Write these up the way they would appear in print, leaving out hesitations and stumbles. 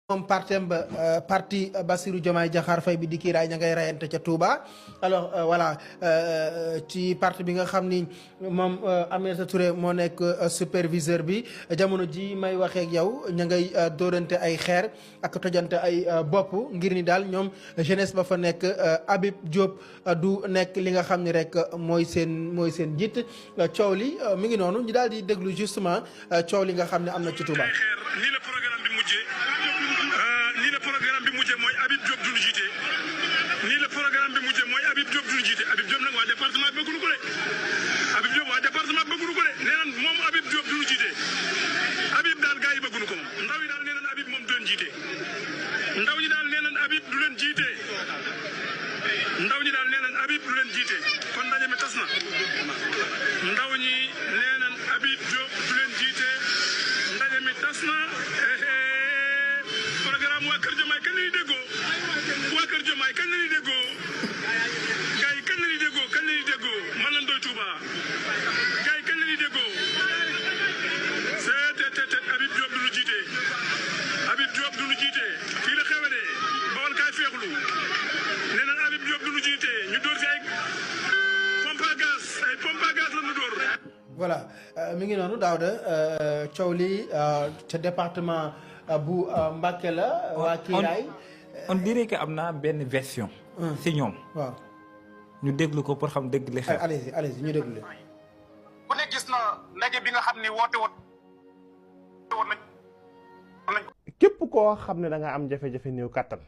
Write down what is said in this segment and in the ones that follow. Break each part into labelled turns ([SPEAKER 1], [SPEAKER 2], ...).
[SPEAKER 1] moom parti Bassirou Diomaye Diakhar Faye bi di kiiraay ña ngay rayante ca Touba alors voilà ci parti bi nga xam ni moom Aminata Touré moo nekk superviseur bi jamono ji may waxee ak yow ña ngay dóorante ay xeer ak tojante ay bopp ngir ni daal ñoom jeunesse ba fa nekk Habib Diop du nekk li nga xam ni rek mooy seen jiit coow li mi ngi noonu ñu daal di déglu justement coow li nga xam ne am na ci Touba.
[SPEAKER 2] nii la programme bi mujjee mooy Habib Diop duñu jiite nii la programme bi mujjee mooy Habib Diop duñu jiite Habib Diop nag waa département bi bëgguñu ko de Habib Diop waa département bi bëgguñu ko de nee nan moom Habib Diop duñu jiite Habib daal gars yi bëgguñu ko moom ndaw yi daal nee nan Habib moom du leen jiite ndaw ñi daal nee nan Habib du leen jiite ndaw ñi daal nee nan Habib du leen jiite kon ndaje mi tas na ndaw ñi nee nan Habib Diop du leen jiite ndaje mi tas na programme waa Kër Diomaye kañ la ñuy déggoo waa Kër Diomaye kañ la ñuy déggoo gars yi kañ la ñuy déggoo kañ la ñuy déggoo man lan doy Touba gars yi kañ la ñuy déggoo c'est Habib Diop du ñu jiite Habib Diop du ñu jiite fii la xewe de bawal kaay feexlu nee nañ Habib Diop du ñu jiite ñu dóor fi ay pompe à gaz la ñu dóor.
[SPEAKER 1] voilà mi ngi noonu Daouda coow li ca département bu Mbacké la waa Kiiraay
[SPEAKER 3] on dirait que am na benn version si ñoom
[SPEAKER 1] waaw
[SPEAKER 3] ñu déglu ko pour xam dégg li xew
[SPEAKER 1] allez ñu déglu leen
[SPEAKER 4] ku ne gis na ndaje bi nga xam ne woote woon nañ
[SPEAKER 5] képp koo xam ne da nga am jafe-jafe néew kattan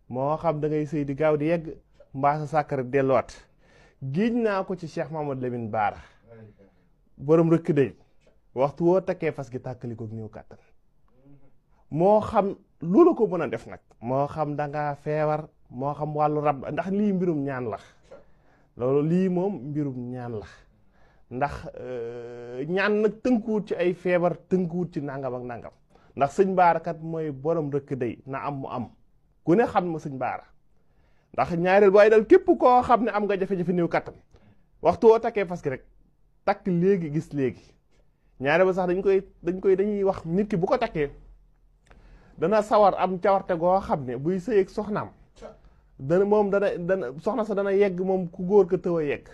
[SPEAKER 5] moo xam da ngay sëy di gaaw di yegg mbaa sa sàkkar delluwaat giiñ naa ko ci Cheikh Mamadou Lamine Bara borom rëkk day waxtu woo takkee fas gi tàkkali ko néew kattan moo xam loolu ko mën a def nag moo xam da ngaa feebar moo xam wàllu rab ndax lii mbirum ñaan la loolu lii moom mbirum ñaan la ndax ñaan nag tënkuwut ci ay feebar tënkuwut ci nangam ak nangam ndax sëñ Baara kat mooy borom rëkk day na am mu am ku ne xam ma sëñ Baara ndax ñaareel waaye dal képp koo xam ne am nga jafe-jafe néew kattan waxtu woo takkee fas gi rek takk léegi gis léegi ñaareel ba sax dañuy wax nit ki bu ko takkee dana sawar am cawarte goo xam ne buy sëy ak soxnaam dana soxna sa dana yegg moom ku góor ko tëw a yegg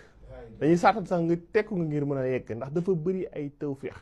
[SPEAKER 5] dañuy saatal sax nga tekku nga ngir mën a yegg ndax dafa bëri ay tawfeex